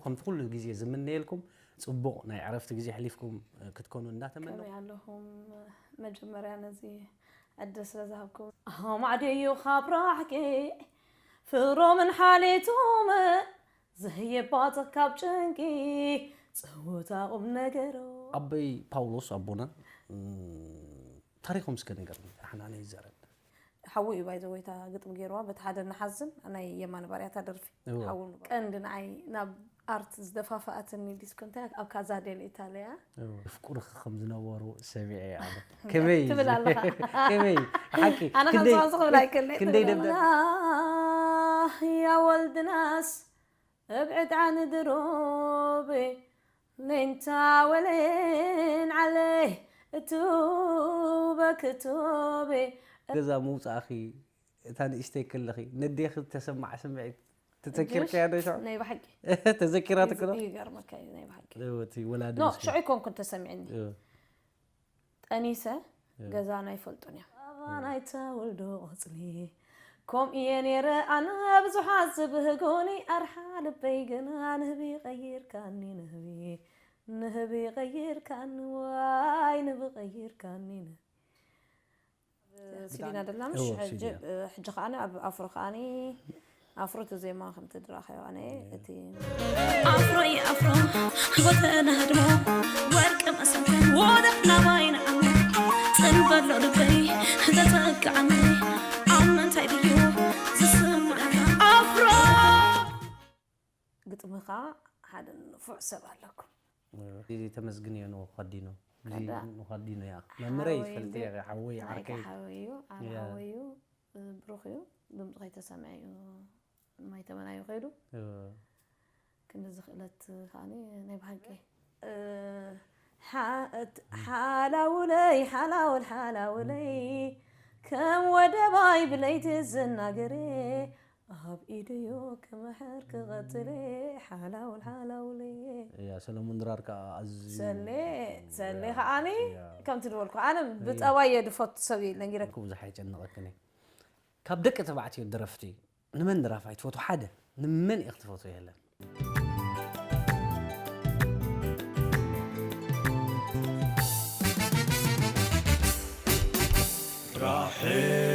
ከምቲ ኩሉ ግዜ ዝምነየልኩም ጽቡቕ ናይ ዕረፍቲ ግዜ ኣሕሊፍኩም ክትኮኑ እንዳተመነኹ። ከመይ ኣለኹም? መጀመርያ ነዚ ዕድል ስለ ዝሃብኩም። ኣማዕድዩ ካብ ራሕቂ ፍሮምን ሓሌቶም ዘህየባጽ ካብ ጭንቂ ጸወታ ቁም ነገሮ። ኣቦይ ፓውሎስ ኣቦና፣ እም፣ ታሪኾም እስከ ንገርኒ፣ ንዓና ነይዛረብ። ሓዉ እዩ ባይዘ ወይታ ግጥሚ ገይርዋ በቲ ሓደ ንሓዝን ናይ የማነ ባርያታ ደርፊ እዎ። ሓዉ ንበል። ቀንዲ ንዓይ ናብ ኣርት ዝደፋፍኣትኒ ዲስኮ እንታይ ኣብ ካዛ ዴል ኢታሊያ ፍቁርኺ ከም ዝነበሩ ሰሚዐ እየ ኣነ። ከመይ እዩ ትብል እዚ? ኣለኻ። ከመይ እዩ? ሓቂ ኣነ ከም ክንደይ- ዝኸንዚ ክብል ኣይክእል እየ ክንደይ ትብል ደብዳብ- ኣላ። ያ ወልድናስ እብ ዕጣን ድሩብ ሌንታ ወሌን ዓለይ እቱበ ክቱብ ገዛ ምውፃእኺ እታ ንእሽተይ ከለኺ ነዴኺ ተሰማዕ ስምዒት ተዘኪርካያ ዶ ሽዑ? ናይ ብሓቂ ተዘኪራ ትክሎ? ይገርመካ እዩ ናይ ብሓቂ እቲ ወላዲ ኖ ምስኪን። ሽዑ ይኮንኩን ተሰሚዕኒ እዎ። ጠኒሰ ገዛና ይፈልጡን እዮም። ኣባና ይተወልዶ ቆፅሊ ከምኡ እየ ነይረ ኣነ ብዙሓት ዝብህጎኒ ኣርሓ ልበይ ግና ንህቢ ቀይርካኒ ንህቢ ንህቢ ቀይርካኒ ዋይ ንህቢ ቀይርካኒ ንህቢ ሲዲና ደላ ምሽ እዎ፣ ሕጂ ሲዲና። ሕጂ ከዓኒ ኣብ ኣፍሮ ከዓኒ ኣፍሮ እቲ ዜማ ከምቲ ድራኸዮ ኣነ እቲ ኣፍሮይ ኣፍሮ ህይወተና ህድሞ ወርቂ መሰንተን ወደብ ናባይ ንዓሞ ጽልበሎ ልበይ ተጠቅዓኒ ኣብ ምንታይ ድዩ ዝስምዓካ ኣፍሮ ግጥሚ ከዓ ሓደ ንፉዕ ሰብ ኣለኩም እዚ ተመስግንዮ ንኸዲኖ እዚ ከዳ። ንኸዲኖ እያ መምረይ ሓወይ ፈልጥ እንዶ- እየ ሓወይ ናይካ ዓርከይ ሓወይ እዩ ዓብ ያ። ሓወይ እዩ ብሩኽ እዩ ድምፁ ከይተሰምዐ እዩ ማይ ተመናዩ ከይዱ እዎ። ክንዲ ዝኽእለት ከዓኒ ናይ ብሓቂ ሓላውለይ ሓላውል ሓላውለይ ከም ወደባይ ብለይቲ ዝናገሬ ኣብ ኢደዮ ክምሕር ክቐትሌ ሓላውል ሓላውለይ እያ ሰለሙን ድራር ከዓ ኣዝዩ ሰሌ ሰሌ ከዓኒ ያ። ከምቲ ዝበልኩ ኣነ ብጠባየ ድፈቱ ሰብ እዩ ነጊረ እኮ ብዙሕ ኣይጨንቐክን እዩ ካብ ደቂ ተባዕትዮ ደረፍቲ ንመን ደራፋይ ትፈትዎ ሓደ ንመን ኢኽ ትፈትዎ የለን ራሕል